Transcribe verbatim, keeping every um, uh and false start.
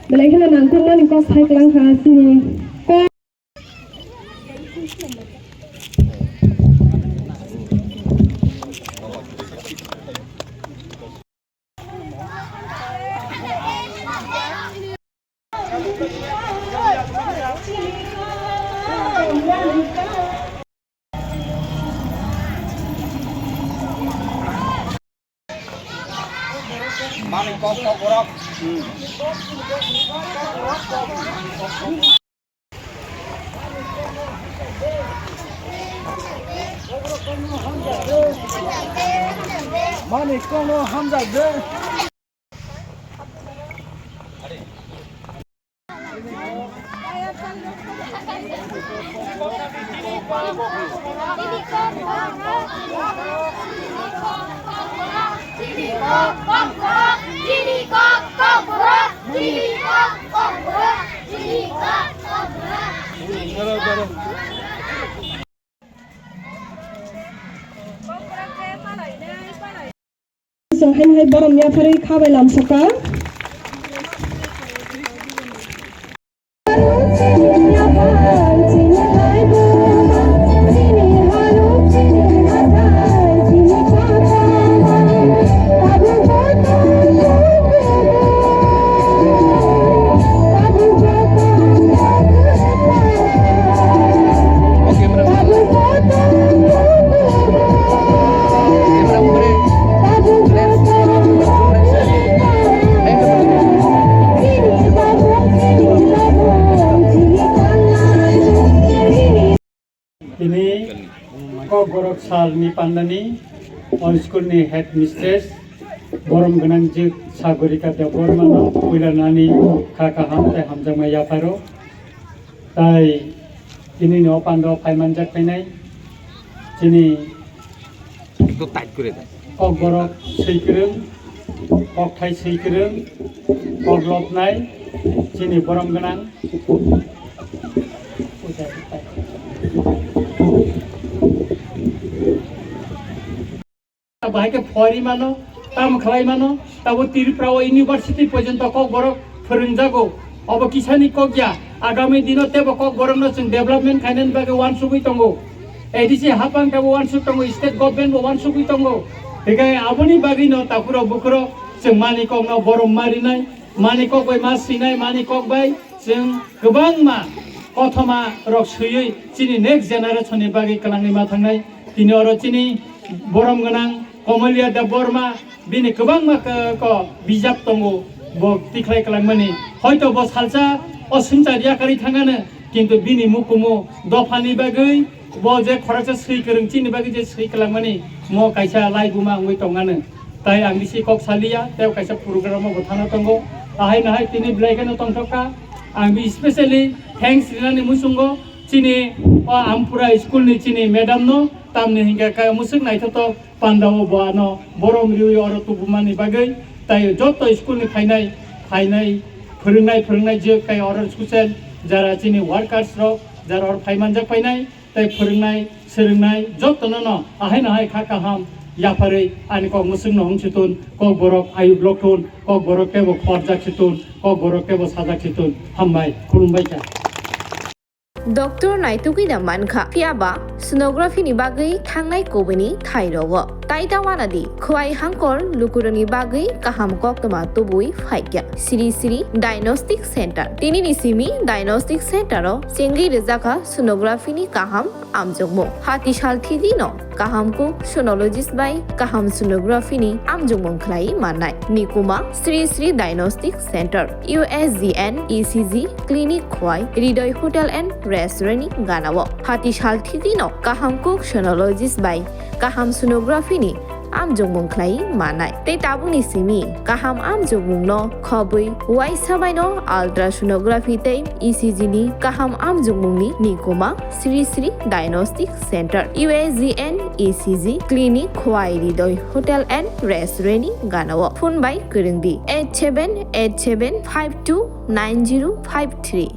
Belai kheno nangkukmani kok sai kwlang kha chini kok. Mani kok kok borok. Mani kono hamjak de. Chwng haino hai borom yapharwi kha bai lamsokha. Tini Kokborok salni pandani o school ni headmistress borom gwnang jwk Sagorika Debbarma no puila nani kha kaham tei hamjakma yapharo. Tai tini ni o pando phaimanjak phainai chini Ekdom tight করে দে। Kokborok swikwrwng, kokthai swikwrwng, koklopnai, chini borom gwnang. Bahai khe phori mano, tamo khlai mano, tabo Tripura o university porjonto kokborok phwrwngjago. Obo kisani kok ya, agami dino tebo kokborokno chwng development khainani bagwi uansugwi tongo. A D C hapang tebo uansuk tongo, state government bo uansugwi tongo. Hinkhe aboni bagwino takhurok bukhurok chwng mani kokno borom ma rinai, mani kok bai ma swinai, mani kok bai chwng kwbangma kothoma rok swiwi chini next generation ni bagwi kwlangwi ma thangnai. Tini oro chini borom gwnang Komolia Debbarma, bini kwbangma k-, ko bijap tongo, bo tikhlai kwlangmani. Hoito bo salsa o swngchar yakarwi thangano, kintu bini mukumu dophani bagwi bo je khoroksa swi kwrwng chini bagwi je swi kwlangmani, mo kaisa laibuma wngwi tongano. Tai ang bisi kok saliya, tei kaisa program o bo thangna tongo. Ahai nahai tini belai kheno tongthokha. Ang bi specially thanks rinani muchungo chini o Ampura school ni chini madam no, tamni hinkhe kaya musuk naithotok. Pandao bo ano borom riwi oro tubumani bagwi, tai joto school ni phainai, phainai, phwrwngnai, phwrwngnai jwk kai oro social jara chini workers rok, jara oro phaimanjak phainai, tai phwrwngnai, swrwngnai jotono no ahai no hai kha kaham yapharwi ani kok mwswkno hung si tun, kok borok ayuk lok tun, kok borok teibo khorjak si tun, kok borok teibo sajak si tun. Hambai, khulumbai kha. Doctor naitugwi da mankha, phiyaba sonography ni bagwi thangnai kubuni thairogo. Tai ta wanadi, khwai hangkor lukurokni bagwi kaham koktwma tubui phaikya. Sri Sri Diagnostic Center. Tinini simi Diagnostic Center o chengwi rwjakha sonography ni kaham amjokmung. Hati sal thidi no kaham kuk sonologist bai kaham sonography ni amjokmung khlai mannai. Nikuma Sri Sri Diagnostic Center, U S G N E C G clinic khwai Hridoy Hotel and Restaurant ni ganao. Hati sal thidi no kaham kuk sonologist bai kaham sonography ni amjokmung khlai mannai. Tei tabukni simi kaham amjokmung no khobwi uaisa bai no ultrasonography tei E C G ni kaham amjokmung ni nikuma Sri Sri Diagnostic Center, U S G N E C G clinic, Khwai Hridoy Hotel and Restaurant ni ganao. Phone bai kwrwng di eight seven eight seven five two nine zero five three.